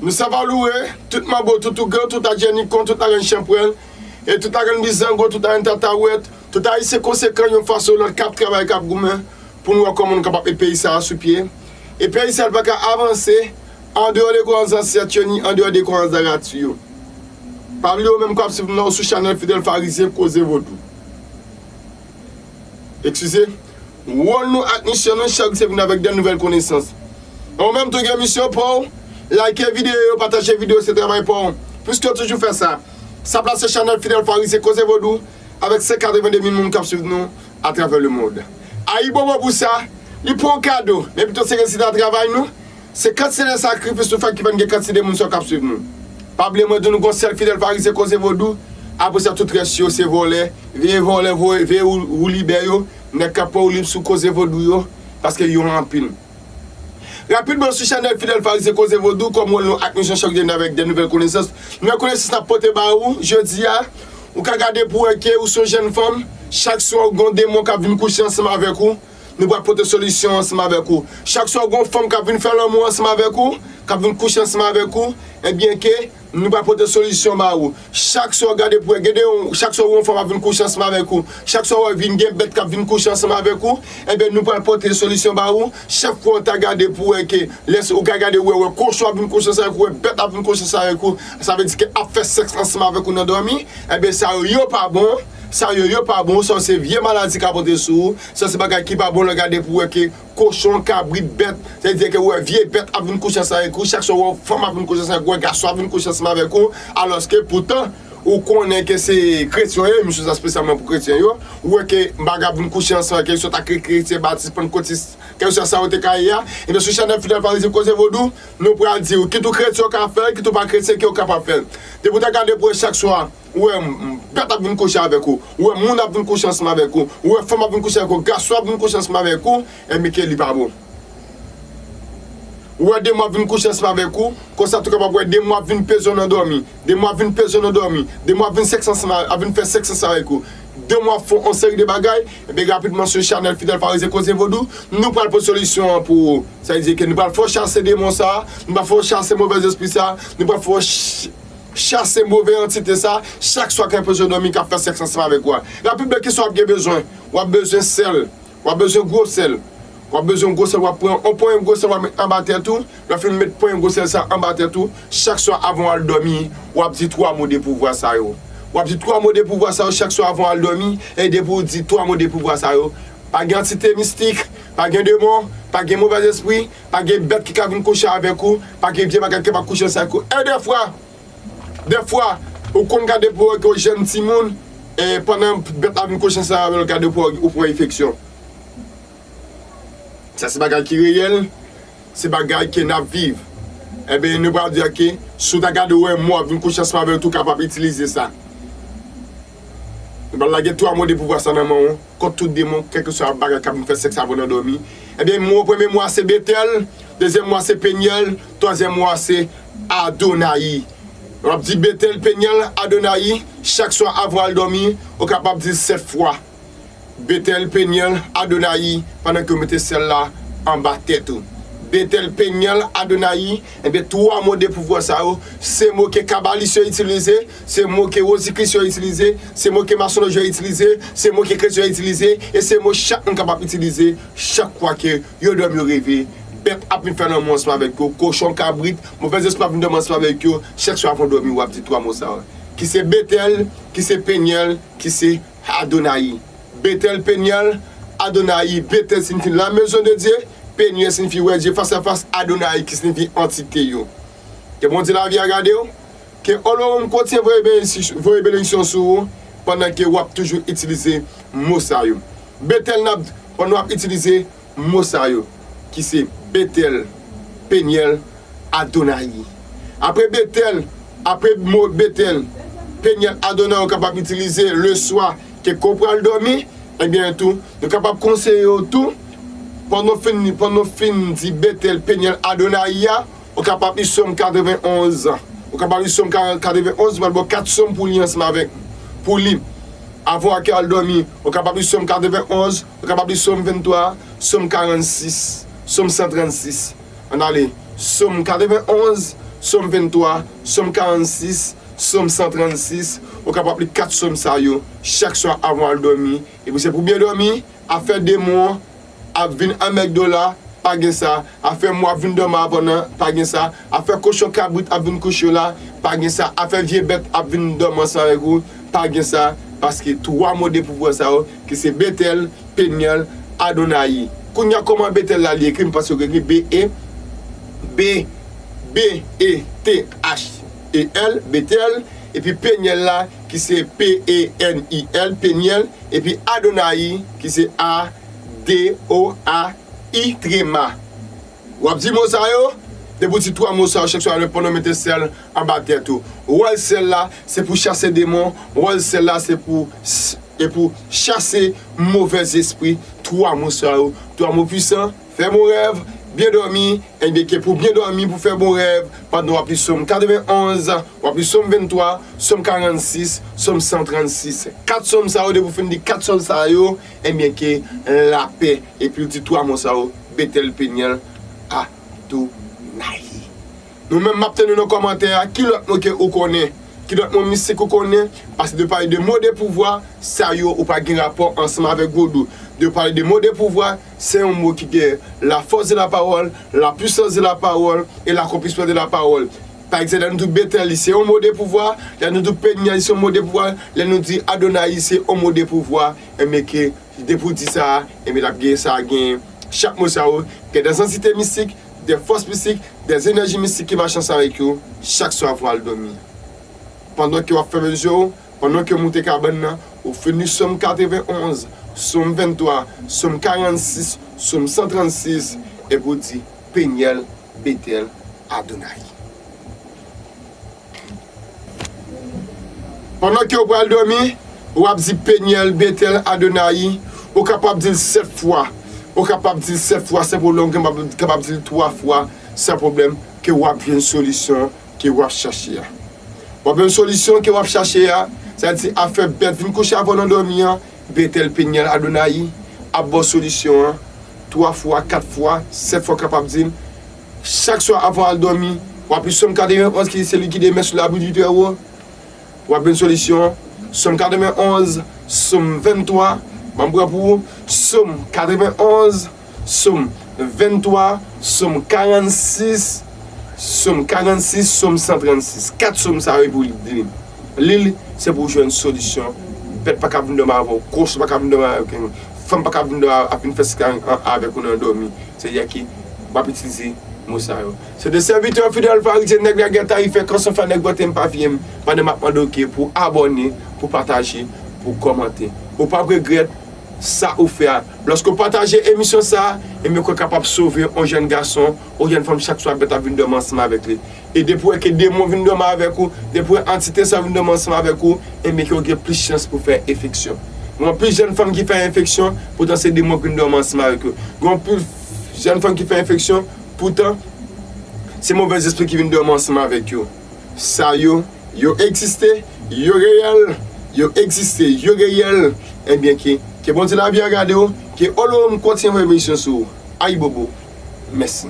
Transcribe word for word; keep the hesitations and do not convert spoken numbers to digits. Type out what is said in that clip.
Nou sava louwe tout manbo, tout ougan, tout adjènikon, tout larenn chanpwèl, e tout larenn bizango, tout larenn tatawèt, tout Ayisyen konsekan yon fason ou lòt k ap travay, k ap goumen pou nou wè kòman nou kapab met peyi sa a sou pye. E peyi sa a pa ka avanse andeyò de kwayans zansèt yo ni andeyò de kwayans narati yo. Pa bliye ou menm k ap swiv nou la, ou sou chanèl Fidèl Farizyen Koze Vodou. Eskize. Wòl nou ak misyon nou chak se vin avèk de nouvèl konesans. E ou menm tou gen misyon pa w, like videyo yo, pataje videyo, se travay pa w. Piske w toujou fè sa, sa plase chanèl Fidèl Farizyen Koze Vodou avèk san katreven de mil moun k ap swiv nou atravè lemonn. Ayibobo pou sa, li pa yon kado, men pito se rezilta travay nou. Se kantite de sakrifis nou fè ki fè n gen kantite de moun sa yo k ap swiv nou. Pa bliye mwen di nou gon sèl Fidèl Farizyen Koze Vodou, apre sa tout rès yo se vòlè, vye vòlè, vye woulibè yo, nèg k ap pran woulib sou Koze Vodou yo, paske yo anpil. Rapidman sou chanèl Fidèl Farizyen Koze Vodou, kòm wòl nou ak misyon chak jounen avèk de nouvèl konesans, nouvèl konesans n ap pote ba ou jodi a, ou ka gade pou wè ke ou se yon jèn fanm, chak swa ou gon demon k ap vin kouche ansanm avèk ou, nou pral pote solisyon ansanm avèk ou. Chak swa ou gon fanm k ap vin fè lanmou ansanm avèk ou, k ap vin kouche ansanm avèk ou, ebyen ke nou pral pote solisyon ba ou. Chak swa ou gade pou wè, gade yon, chak swa ou yon fanm ap vin kouche ansanm avèk ou, chak swa ou vin gen bèt k ap vin kouche ansanm avèk ou, ebyen nou pral pote solisyon ba ou. Chak fwa ou ta gade pou wè ke lè ou ka gade ou wè, wè kochon ap vin kouche ansanm avèk ou, wè bèt ap vin kouche ansanm avèk ou, sa vle di ke ap fè sèks ansanm avèk ou nan dòmi, ebyen sa yo, yo pa bon. Sa yo, yo pa bon, sa yo se vye maladi k ap antre sou ou. Sa se bagay ki pa bon lè w gade pou wè ke kochon, kabrit, bèt, sa vle di ke ou wè vye bèt ap vin kouche ansanm avèk ou, chak swa ou wè fanm ap vin kouche ansanm avèk ou, wè gason ap vin kouche ansanm avèk ou, alòske poutan ou konnen ke se kretyen yo ye, misyon sa espesyalman pou kretyen yo, ou wè ke bagay ap vin kouche ansanm avèk yo, swa ta kretyen, batis, pannkotis, kèlkeswa sa yo te ka ye a, ebyen sou chanèl Fidèl Farizyen Koze Vodou, nou pral di ou, kit ou kretyen ou ka fè l, kit ou pa kretyen ke ou kapab fè l. Depi ou ta gade pou wè chak swa, ou wè bèt ap vin kouche avèk ou, ou wè moun ap vin kouche ansanm avèk ou, ou wè fanm ap vin kouche avèk ou, gason ap vin kouche ansanm avèk ou, ebyen ke li pa bon. Ou wè demon ap vin kouche ansanm avèk ou, konsa tou kapab wè demon ap vin peze w nan dòmi, demon ap vin peze w nan dòmi, demon ap vin sèks ansanm a-, ap vin fè sèks ansanm avèk ou. Demon ap fè yon seri de bagay, ebyen rapidman sou chanèl Fidèl Farizyen Koze Vodou, nou pral pote solisyon an pou ou. Sa vle di ke nou pral fè w chase demon sa a, nou pral fè w chase movèz espri sa a, nou pral fè w ch-, chase move antite sa, chak swa k ap anpeche w dòmi, k ap fè sèks ansanm avèk ou a. Rapidman, kisa w ap gen bezwen? W ap bezwen sèl. W ap bezwen gwo sèl. W ap bezwen gwo sèl, w ap pran yon ponyen gwo sèl, w ap met anba tèt ou. Lè w fin met ponyen gwo sèl sa anba tèt ou, chak swa avan w al dòmi, w ap di twa mo de pouvwa sa yo. W ap di twa mo de pouvwa sa yo chak swa avan w al dòmi, e depi w di twa mo de pouvwa sa yo, pa gen antite mistik, pa gen demon, pa gen movèz espri, pa gen bèt ki ka vin kouche avèk ou, pa gen vye bagay ki kapab kouche ansanm avèk ou. E dèfwa, dèfwa, ou konn gade pou wè ke w jèn timoun, e pandan bèt la vin kouche ansanm avè w, gade pou wè ou pran enfeksyon. Sa se bagay ki reyèl, se bagay ke n ap viv. Ebyen, nou pral di ke si w ta gade w wè mò ap vin kouche ansanm avè w tou, w kapab itilize sa. Nou pral lage twa mo de pouvwa sa nan men w kont tout demon, kèlkeswa bagay k ap vin fè sèks avè w nan dòmi. Ebyen, mo, premye mo a se Betèl, dezyèm mo a se Penyèl, twazyèm mo a se Adonayi. W ap di Betèl, Penyèl, Adonayi, chak swa avan w al dòmi, ou kapab di l sèt fwa. Betèl, Penyèl, Adonayi, pandan ke w mete sèl la anba tèt ou. Betèl, Penyèl, Adonayi, ebyen, twa mo de pouvwa sa yo, se mo ke kabalis yo itilize, se mo ke wozikris yo itilize, se mo ke masonlòj yo itilize, se mo ke kretyen yo itilize, e se mo chak moun kapab itilize chak fwa ke yo dòmi, yo reve bèt ap vin fè lanmou ansanm avèk yo, kochon, kabrit, movèz espri ap vin dòmi ansanm avèk yo, chak swa avan w dòmi, w ap di twa mo sa yo, ki se Betèl, ki se Penyèl, ki se Adonayi. Betèl, Penyèl, Adonayi. Betèl siyifi la maison de Dieu, Penyèl siyifi wè Dye fas a fas, Adonayi ki siyifi antite yo. Ke Bondye lavi a gade w, ke Olowoum kontinye voye benediksyon, voye benediksyon sou ou pandan ke w ap toujou itilize mo sa yo. Betèl n ap, pandan w ap itilize mo sa yo, ki se Betèl, Penyèl, Adonayi. Apre Betèl, apre mo Betèl, Penyèl, Adonayi, ou kapab itilize leswa, ke kan w pral dòmi, ebyen tou, nou kapab konseye w tou, pandan w fin, pandan w fin di Betèl, Penyèl, Adonayi a, ou kapab li Sòm katrevenn onz. Ou kapab li Sòm katrevenn onz, ou pral ba w kat Sòm pou li ansanm avèk, pou li. Avan w al dòmi, ou kapab li Sòm katrevenn onz, ou kapab li Sòm venntwa, Sòm karannsis, Sòm san trannsis. Ann ale. Sòm katrevenn onz, Sòm venntwa, Sòm karannsis, Sòm san trannsis. Ou kapab li kat sòm sa yo chak swa avan w al dòmi. Epi se pou byen dòmi. Afè demon ap vin anmègde w la, pa gen sa. Afè mò ap vin dòmi avan nan, pa gen sa. Afè kochon kabrit ap vin kouche w la, pa gen sa. Afè vye bèt ap vin dòmi ansanm avèk ou, pa gen sa. Paske twa mo de pouvwa sa yo, ki se Betèl, Penyèl, Adonayi. Kounye a, kòman Betèl la li ekri? M panse w ekri B E, B, B E T H E L, Betèl, epi Penyèl la, ki se P E N I L, Penyèl, epi Adonayi, ki se A D O A I, trema. W ap di mo sa yo, depi w di twa mo sa yo, chak swa yo pandan w mete sèl anba tèt ou. Wòl sèl la, se pou chase demon, wòl sèl la, se pou, e pou chase movèzespri, twa mo sa yo, twa mo pwisan, fè bon rèv, byen dòmi, enben ke pou byen dòmi, pou fè bon rèv, pandan w ap li Sòm katrevenn onz, w ap li Sòm venntwa, Sòm karannsis, Sòm san trannsis. Kat sòm sa yo, depi w fin li kat sòm sa yo, enben ke lapè, epi w di twa mo sa yo, Betèl, Penyèl, Adonayi. Nou menm, m ap tann nou nan kòmantè a, ki lòt mo ke ou konnen? Ki lòt mo mistik ou konnen? Paske de pale de mo de pouvwa, sa yo ou pa gen rapò ansanm avèk vodou. De pale de mo de pouvwa, se yon mo ki gen la force de la parole, la puissance de la parole et l'accomplissement de la parole. Pa egzanp, lè nou di Betèl, li se yon mo de pouvwa, lè nou di Penyèl, li se yon mo de pouvwa, lè nou di Adonayi, se yon mo de pouvwa, enben ke depi w di sa, enben l ap gen sa, gen chak mo sa yo, gen dè antite mistik, dè fòs mistik, dè enèji mistik ki mache ansanm avèk yo, chak swa avan w al dòmi. Pandan ke w ap fèmen zye w, pandan ke w moute kabann nan, ou fin li Sòm katrevenn onz, Sòm venntwa, Sòm karannsis, Sòm san trannsis, epi w di, Penyèl, Betèl, Adonayi. Pandan ke w pral dòmi, w ap di Penyèl, Betèl, Adonayi, ou kapab di l sèt fwa, ou kapab di l sèt fwa san pwoblèm, ou kapab, kapab di l twa fwa san pwoblèm, ke w ap jwenn solisyon ke w ap chache a. W ap jwenn solisyon ke w ap chache a, sa vle di afè bèt vin kouche avè w nan dòmi an, Betèl, Penyèl, Adonayi ap ba w solisyon an, twa fwa, kat fwa, sèt fwa w kapab di l. Chak swa avan w al dòmi, w ap li Sòm katrevenn onz ki se li ki demen sou labri di Trèwo. W ap jwenn solisyon an. Sòm katrevenn onz, Sòm venntwa, ban m pran pou ou. Sòm katrevenn onz, Sòm venntwa, Sòm karannsis, Sòm karannsis, Sòm san trannsis. Kat sòm sa yo pou li. Li l, se pou w jwenn solisyon. Bèt pa ka vin dòmi avè w, kochon pa ka vin dòmi avè w, fanm pa ka vin dòmi ap vin fè sèks avèk ou nan dòmi. Sètadi ke w ap itilize mo sa yo. Se de sèvitè fidèl Farizyen, nèg lagè tayifè, kanson fè nèg vante m pa vye m, pandan m ap mande w ke pou w abòne, pou w pataje, pou w kòmante. Ou p ap regrèt sa ou fè a. Lòske w pataje emisyon sa a, enben ke w kapab sove yon jèn gason, yon jèn fanm chak swa bèt ap vin dòmi ansanm avèk li. E depi w wè ke demon vin dòmi avèk ou, depi w wè antite sa vin dòmi ansanm avèk ou, enben ke w gen plis chans pou fè enfeksyon. Gen anpil jèn fanm ki fè enfeksyon, poutan se demon ki vin dòmi ansanm avèk yo. Gen anpil jèn fanm ki fè enfeksyon, poutan se movèzespri ki vin dòmi ansanm avèk yo. Sa yo, yo egziste, yo reyèl, yo egziste, yo reyèl. Ebyen ke, ke Bondye lavi a gade w, ke Olorum kontinye voye benediksyon sou ou. Ayibobo. Mèsi.